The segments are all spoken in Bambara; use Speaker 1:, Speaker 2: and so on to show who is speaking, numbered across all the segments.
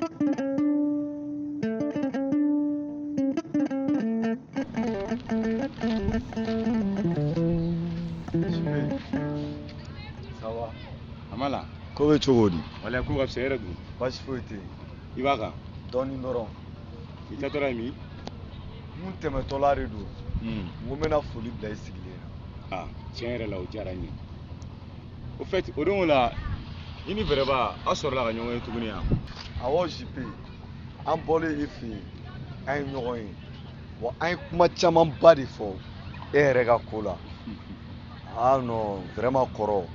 Speaker 1: Ça va?
Speaker 2: A ma la.
Speaker 1: Ko bɛ cogo di?
Speaker 2: Walayi ko ka fisa, e yɛrɛ dun?
Speaker 1: Baasi foyi tɛ yen.
Speaker 2: I b'a kan?
Speaker 1: Dɔɔnin dɔrɔn.
Speaker 2: I taatɔla ye min?
Speaker 1: N tɛmɛtɔla de don. N ko n bɛna foli bila i sigilen na.
Speaker 2: Ah, tiɲɛ yɛrɛ la, o diyara n ye. Au fait, o don o la, i ni Wɛrɛba, aw sɔrɔla ka ɲɔgɔn ye tuguni yan?
Speaker 1: Awɔ Jipe, an bɔlen e fɛ yen, an ye ɲɔgɔn ye. Wa an ye kuma camanba de fɔ e yɛrɛ ka ko la. Ah non, vraiment kɔrɔ,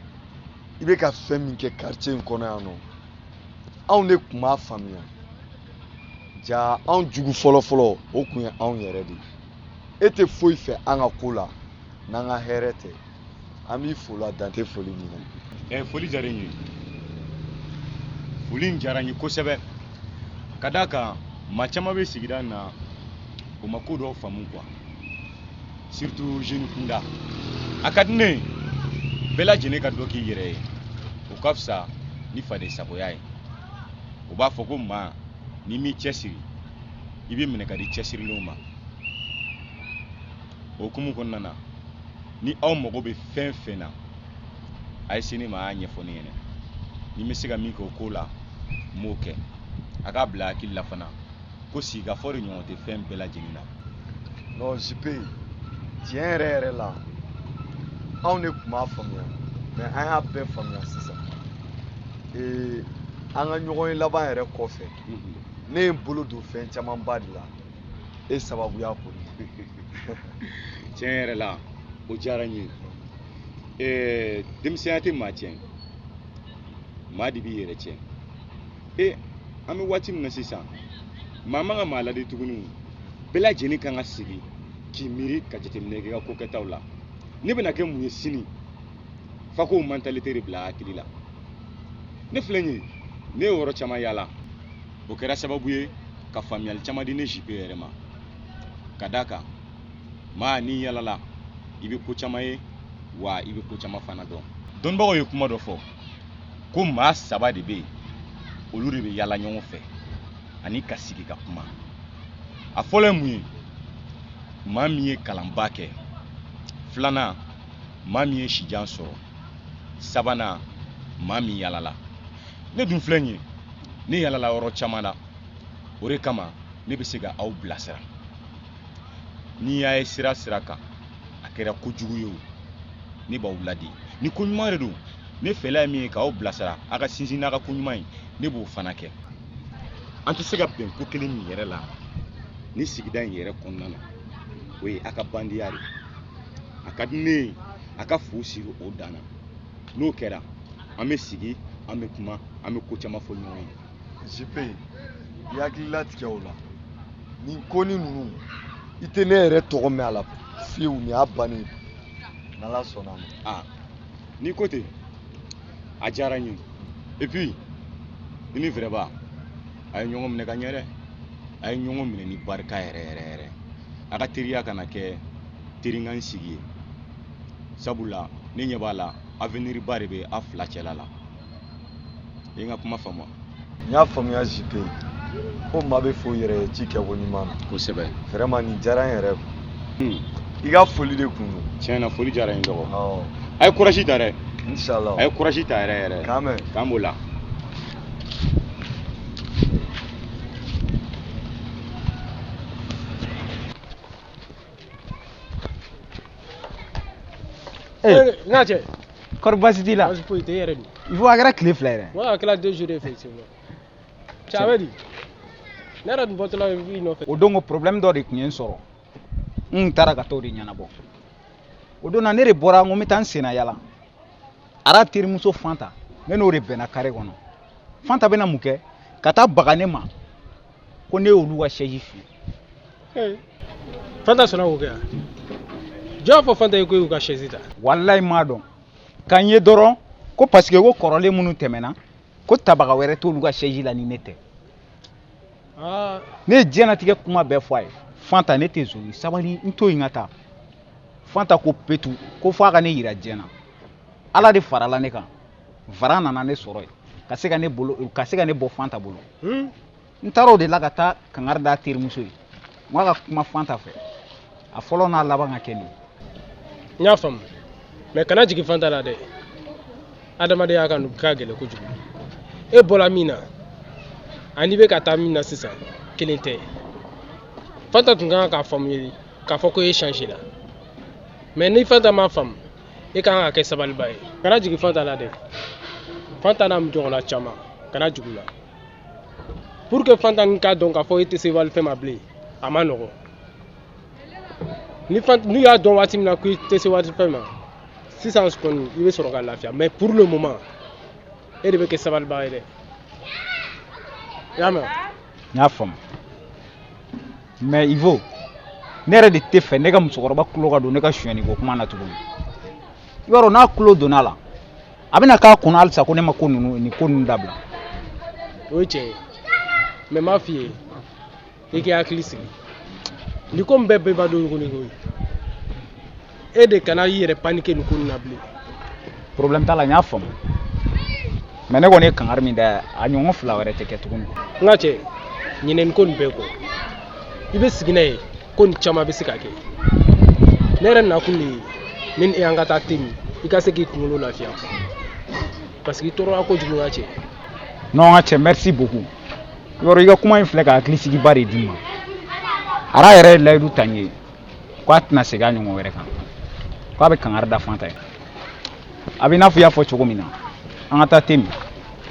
Speaker 1: i bɛ ka fɛn min kɛ quartier in kɔnɔ yan nɔ, anw de tun m'a faamuya. Ja anw jugu fɔlɔfɔlɔ, o tun ye anw yɛrɛ de ye. E tɛ foyi fɛ an ka ko la n'an ka hɛrɛ tɛ. An b'i fo la, dan tɛ foli min na.
Speaker 2: Ɛ, foli diyara n ye, foli in diyara n ye kosɛbɛ, ka d'a kan maa caman bɛ sigida in na, o ma ko dɔw faamu quoi, surtout jeune kunda. A ka di ne ye bɛɛ lajɛlen ka dɔ k'i yɛrɛ ye, o ka fisa ni faden sagoya ye. O b'a fɔ ko maa n'i m'i cɛsiri, i bɛ minɛ ka di cɛsirilenw ma. O hukumu kɔnɔna na, ni aw mago bɛ fɛn fɛn na, a ye se ne ma, a y'a ɲɛfɔ ne ɲɛna. Ni n bɛ se ka min kɛ o ko la, n b'o kɛ. A k'a bila hakili la fana ko sigikafɔ de ɲɔgɔn tɛ fɛn bɛɛ lajɛlen na.
Speaker 1: Non Jipe, tiɲɛ yɛrɛ yɛrɛ la, anw de tun m'a faamuya, mais an y'a bɛɛ faamuya sisan. Ee, an ka ɲɔgɔn ye laban yɛrɛ kɔfɛ, ne ye n bolo don fɛn camanba de la e sababuya kɔni.
Speaker 2: Tiɲɛ yɛrɛ la, o diyara n ye. Ɛɛ, denmisɛnya tɛ maa tiɲɛ, maa de b'i yɛrɛ tiɲɛ. E, an bɛ waati min na sisan, maa man ka maa ladi tuguni. Bɛɛ lajɛlen kan ka sigi k'i miiri ka jateminɛ kɛ i ka ko kɛtaw la. Ne bɛna kɛ mun ye sini? F'a k'o mentalité de bila hakili la. Ne filɛ nin ye, ne ye yɔrɔ caman yaala, o kɛra sababu ye ka faamuyali caman di ne Jipe yɛrɛ ma. Ka d'a kan maa n'i yaalala, i bɛ ko caman ye, wa i bɛ ko caman fana dɔn. Dɔnnibagaw ye kuma dɔ fɔ ko maa saba de bɛ yen, olu de bɛ yaala ɲɔgɔn fɛ ani ka sigi ka kuma. A fɔlɔ ye mun ye? Maa min ye kalanba kɛ. Filanan, maa min ye sijan sɔrɔ. Sabanan, maa min yaalala. Ne dun filɛ nin ye, ne yaalala yɔrɔ caman na, o de kama ne bɛ se ka aw bilasira. N'i y'a ye sira sira kan, a kɛra kojugu ye o, ne b'aw ladi. Ni ko ɲuman de don, ne fɛla ye min ye k'aw bilasira a ka sinsin n'a ka ko ɲuman ye, ne b'o fana kɛ. An tɛ se ka bɛn ko kelen min yɛrɛ la ni sigida in yɛrɛ kɔnɔna na, o ye a ka bandiya de ye. A ka di ne ye a ka fu siri o dan na. N'o kɛra, an bɛ sigi, an bɛ kuma, an bɛ ko caman fɔ ɲɔgɔn ye.
Speaker 1: Jipe, i hakili latigɛ o la. Nin ko ni ninnu, i tɛ ne yɛrɛ tɔgɔ mɛn a la fiyewu. Nin y'a bannen ye, n'Ala sɔnna a ma.
Speaker 2: Aa, n'i ko ten, a diyara n ye. Et puis i ni Wɛrɛba, a ye ɲɔgɔn minɛ ka ɲɛ dɛ, a ye ɲɔgɔn minɛ ni barika yɛrɛ yɛrɛ yɛrɛ. A ka teriya kana kɛ terinkan sigi ye, sabula ne ɲɛ b'a la, avenir ba de bɛ aw fila cɛla la. I ye n ka kuma faamu wa?
Speaker 1: N y'a faamuya Jipe, ko maa bɛ fo yɛrɛ ye ci kɛko ɲuman na.
Speaker 2: Kosɛbɛ.
Speaker 1: Vraiment, nin diyara n yɛrɛ ye. I ka foli de kun don.
Speaker 2: Tiɲɛ na, foli diyara n ye dɔgɔ.
Speaker 1: Awɔ.
Speaker 2: A ye courage ta dɛ.
Speaker 1: Inshallah.
Speaker 2: A ye courage ta yɛrɛ yɛrɛ.
Speaker 1: K'an bɛn.
Speaker 2: K'an b'o la.
Speaker 3: Eh, n ka cɛ.
Speaker 4: Kɔri baasi t'i la?
Speaker 3: Baasi foyi tɛ, e yɛrɛ dun?
Speaker 4: Il faut a kɛra tile 2 yɛrɛ.
Speaker 3: Wa a kɛra 2 jours effectivement. Cɛ, a bɛ di? Ne yɛrɛ dun bɔtɔla i nɔfɛ.
Speaker 4: O don ko problème dɔ de tun ye n sɔrɔ. N taara ka t'o de ɲɛnabɔ. O don na, ne de bɔra n ko n bɛ taa n senna yala. Ara terimuso Fanta, ne n'o de bɛnna carré kɔnɔ. Fanta bɛna mun kɛ? Ka taa baga ne ma ko ne y'olu ka chaise suɲɛ.
Speaker 3: Fanta sɔnna k'o kɛ yan? Jɔn y'a fɔ Fanta ye ko y'u ka chaise ta?
Speaker 4: Walayi, m'a dɔn. Ka n ye dɔrɔn ko parce que ko kɔrɔlen minnu tɛmɛna, ko tabaga wɛrɛ t'olu ka chaise la ni ne tɛ. Ne ye diɲɛnatigɛ kuma bɛɛ fɔ a ye. Fanta, ne tɛ zon ye, sabali, n to yen ka taa. Fanta ko petu ko f'a ka ne yira diɲɛ na. Ala de farala ne kan, Varan nana ne sɔrɔ yen ka se ka ne bolo, ka se ka ne bɔ Fanta bolo. N taara o de la ka taa kangari d'a terimuso ye. N k'a ka kuma Fanta fɛ. A fɔlɔ n'a laban ka kɛ nin ye.
Speaker 3: N y'a faamu mais kana jigin Fanta la dɛ. Adamadenya ka ka gɛlɛn kojugu. E bɔra min na ani bɛ ka taa min na sisan kelen tɛ. Fanta tun kan k'a faamu ye k'a fɔ ko e changé la. Mais ni Fanta m'a faamu, e kan ka kɛ sabaliba ye. Kana jigin Fanta la dɛ. Fanta n'a ɲɔgɔnna caman, kana jigin u la. Pour que Fanta k'a dɔn k'a fɔ e tɛ se walifɛn ma bilen, a ma nɔgɔn. Ni Fanta n'u y'a dɔn waati min na ko i tɛ se walifɛn ma, sisan kɔni i bɛ sɔrɔ ka lafiya. Mais pour le moment, e de bɛ kɛ sabaliba ye dɛ. I y'a mɛn?
Speaker 4: N y'a faamu. Mais Ivo, ne yɛrɛ de tɛ fɛ ne ka musokɔrɔba tulo ka don ne ka sonyɛni ko kuma na tuguni. I b'a dɔn n'a tulo donna a la, a bɛna k'a kunna halisa ko ne ma ko ninnu nin ko ninnu dabila.
Speaker 3: O ye tiɲɛ ye. Mais n b'a f'i ye, i k'i hakili sigi. Nin ko in bɛɛ bɛɛ b'a dɔn ko nin ko ye. E de kana i yɛrɛ paniquer nin ko nin na bilen.
Speaker 4: Problème t'a la, n y'a faamu. Mais ne kɔni ye kangari min da a ɲɔgɔn fila wɛrɛ tɛ kɛ tuguni.
Speaker 3: N ka cɛ, ɲinɛ nin ko nin bɛɛ kɔ. I bɛ sigi n'a ye ko nin caman bɛ se ka kɛ. Ne yɛrɛ nakun de ye ne ni e an ka taa te min, i ka se k'i kunkolo lafiya. Parce que i tɔɔrɔla kojugu n ka cɛ.
Speaker 4: Non n ka cɛ, merci beaucoup. Yɔrɔ i ka kuma in filɛ ka hakilisigiba de di n ma. Ara yɛrɛ ye layidu ta n ye k'a tɛna segin a ɲɔgɔn wɛrɛ kan. K'a bɛ kangari da Fanta ye. A bɛ i n'a fɔ i y'a fɔ cogo min na, an ka taa te min.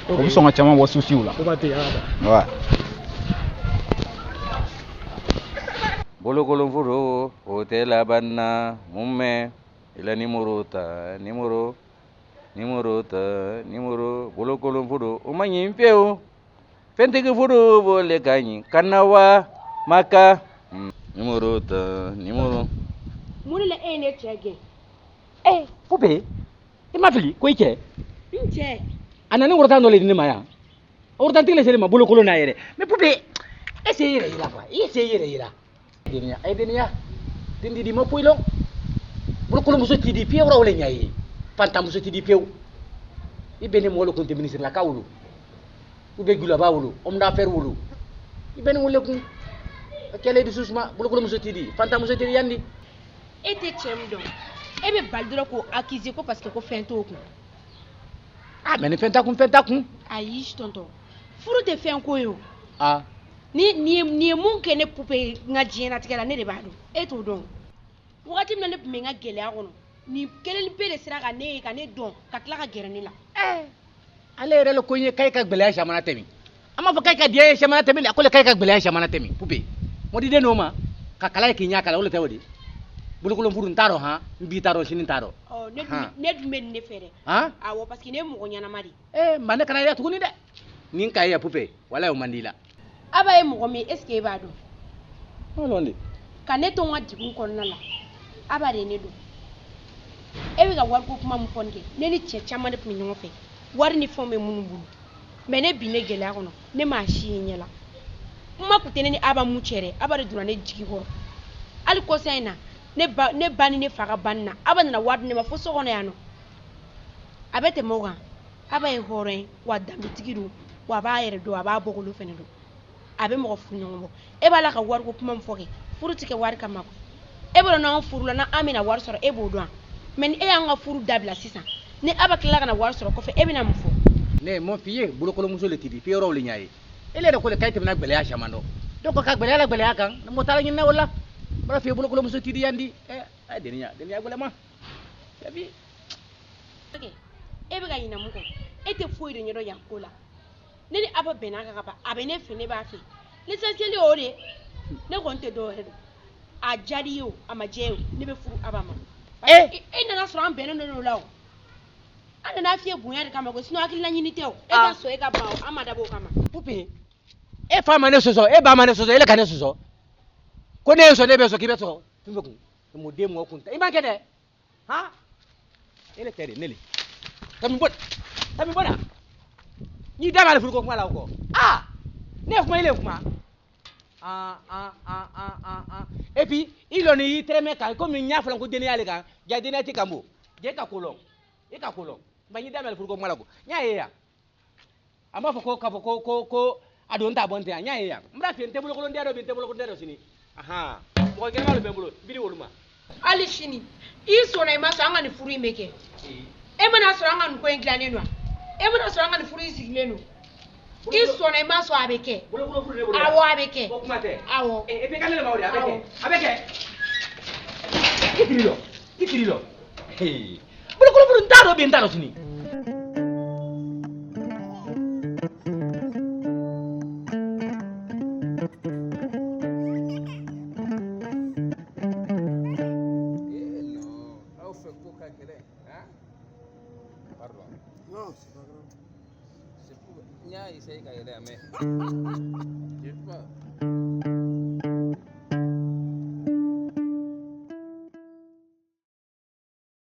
Speaker 4: O bɛ sɔn ka caman bɔ souciw la.
Speaker 3: O ka te, an ka taa.
Speaker 4: Ouais.
Speaker 5: Bolokolonforo o tɛ laban na mun mɛn i la nimoro ta nimoro nimoro ta nimoro bolokolonforo o ma ɲi fiyewu fɛntigi furu b'o le ka ɲi kana wa maka nimoro ta nimoro.
Speaker 6: Mun de la e ye ne cɛ gɛn?
Speaker 7: Eh, Poupée, i ma fili ko i cɛ.
Speaker 6: N cɛ.
Speaker 7: A nana ni worotan dɔ le di ne ma yan. Worotantigi le selen ma bolokolon n'a yɛrɛ. Mais Poupée, e se i yɛrɛ yira quoi, i se i yɛrɛ yira. Deniya, ay deniya. Den di ma foyi lɔn. Bolokolomuso t'i di fiyewu o le ɲa ye. Fantamuso t'i di fiyewu. I bɛ ne mɔgɔ le kun tɛ ministre la ka wolo. Ou bien gulaba wolo, homme d'affaires wolo. I bɛ ne wolo kun. A kɛlɛ dusu suma, bolokolomuso t'i di, fantamuso t'i di yan di.
Speaker 6: E tɛ cɛ min dɔn, e bɛ bali dɔrɔn k'o accuser ko parce que ko fɛn t'o kun.
Speaker 7: Ah, mais ni fɛn t'a kun, fɛn t'a kun.
Speaker 6: Ayi tonton, furu tɛ fɛn ko ye o.
Speaker 7: Ah.
Speaker 6: Ni nin ye mun kɛ ne Poupée n ka diɲɛlatigɛ la, ne de b'a dɔn, e t'o dɔn. Wagati min na ne tun bɛ n ka gɛlɛya kɔnɔ, nin kelen pe de sera ka ne ye ka ne dɔn ka tila ka gɛrɛ ne la.
Speaker 7: Ale yɛrɛ le ko n ye k'e ka gɛlɛya jamana tɛmɛ. An b'a fɔ k'e ka diya ye jamana tɛmɛ, a ko le k'e ka gɛlɛya jamana tɛmɛ. Poupée, mɔdiden n'o ma ka kala ye k'i ɲɛ kala o le tɛ o de. Bolokolon furu n t'a dɔn han, n b'i t'a dɔn sini n t'a dɔn.
Speaker 6: Ɔ ne dun bɛ nin de fɛ dɛ.
Speaker 7: Han?
Speaker 6: Awɔ, parce que ne ye mɔgɔ ɲɛnama de ye.
Speaker 7: Eh, ma ne kana ya tuguni dɛ. Ni n ka ye Poupée, walayi o man di i la.
Speaker 6: Aba ye mɔgɔ min ye, est ce que e b'a dɔn?
Speaker 7: N lɔn de.
Speaker 6: Ka ne to n ka degun kɔnɔna la, Aba de ye ne dɔn. E bɛ ka wariko kuma min fɔ nin kɛ, ne ni cɛ caman de tun bɛ ɲɔgɔn fɛ, wari ni fɛnw bɛ minnu bolo. Mais ne binnen gɛlɛya kɔnɔ, ne m'a si ye ɲɛ la. Kuma tun tɛ ne ni Aba mun cɛ dɛ, Aba de donna ne jigi kɔrɔ. Hali kɔsa in na, ne ba ni ne fa ka banni na, Aba nana wari di ne ma fo so kɔnɔ yan nɔ. A bɛ tɛmɛ o kan, Aba ye hɔrɔn ye, wa danbetigi don, wa a b'a yɛrɛ dɔn, a b'a bɔkolo fɛnɛ dɔn. A bɛ mɔgɔ furu ɲɔgɔn bɔ. E b'a la ka wariko kuma min fɔ kɛ, furu tɛ kɛ wari kama koyi. E b'a dɔn n'anw furula n'an bɛna wari sɔrɔ, e b'o dɔn wa? Mais ni e y'an ka furu dabila sisan, ni Aba tilala ka na wari sɔrɔ kɔfɛ, e bɛna mun fɔ?
Speaker 7: Ne ye mun f'i ye, bolokolomuso le t'i di, fiyɔrɔw le ɲa ye. E le yɛrɛ ko le k'a tɛmɛna gɛlɛya caman dɔn. Donc ka gɛlɛya la gɛlɛya kan, mɔgɔ t'a la ɲinina o la. N b'a f'i ye bolokolomuso t'i di yan di. Eh, eh, deniya, deniya gɛlɛma. Yabi.
Speaker 6: E bɛ ka ɲinɛ mun kɔ? E tɛ foyi de ɲɛdɔn yan ko la. Ne ni Aba bɛnna kan ka ban, a bɛ ne fɛ, ne b'a fɛ. L'essentiel ye o de ye. Ne kɔni tɛ dɔwɛrɛ dɔn. A diyara i ye o, a ma diya i ye o, ne bɛ furu Aba ma.
Speaker 7: Eh!
Speaker 6: E nana sɔrɔ an bɛnnen don o la o. An nana f'i ye bonya de kama ko sinon hakilina ɲini tɛ o. E ka sɔn e ka ban o, an ma dabɔ o kama.
Speaker 7: Poupée, e fa ma ne sɔsɔ, e ba ma ne sɔsɔ, e le ka ne sɔsɔ. Ko ne ye sɔn, ne bɛ sɔn, k'i bɛ sɔn. Fɛn bɛ kun, mun den mɔgɔ kun ta. I m'a kɛ dɛ. Han? E le tɛ de, ne le. Tami bɔ, tami bɔ na. N'i da b'ale furuko kuma la o kɔ. Ah! Ne ye kuma, e le ye kuma. Ah, ah, ah, ah, ah, ah. Et puis, i lɔ ni y'i tɛrɛmɛ kan, komi n y'a fɔla ko dennaya le kan, ja dennaya tɛ kan bo. Ja e ka ko lɔn. E ka ko lɔn. Nka n'i da b'ale furuko kuma la ko. N y'a ye yan. A b'a fɔ ko k'a fɔ ko ko ko A don ta bɔ n tɛ yan, n y'a ye yan. N bɛna f'i ye, n tɛ bolokolon den dɔ bi, n tɛ bolokolon den dɔ sini. Ahan, mɔgɔ gɛlɛma dɔ bɛ n bolo, n biri olu ma.
Speaker 6: Hali sini i sɔnna i ma sɔn, an ka nin furu in bɛ kɛ. E mana sɔrɔ an ka nin ko in dilannen don wa? E mana sɔrɔ an ka nin furu in sigilen don? I sɔnna i ma sɔn, a bɛ kɛ.
Speaker 7: Bolokolon furu ne bolo.
Speaker 6: Awɔ, a bɛ kɛ.
Speaker 7: O kuma tɛ.
Speaker 6: Awɔ.
Speaker 7: E bɛ ka ne ma o de, a bɛ kɛ. A bɛ kɛ. I kiri lɔ, i kiri lɔ. Bolokolon furu n t'a dɔn bi, n t'a dɔn sini.
Speaker 5: Aw fɛ ko ka gɛlɛn, hein? Pardon.
Speaker 8: Non, c'est pas grave.
Speaker 5: C'est pour n y'a essayé ka yɛlɛ mais je sais pas.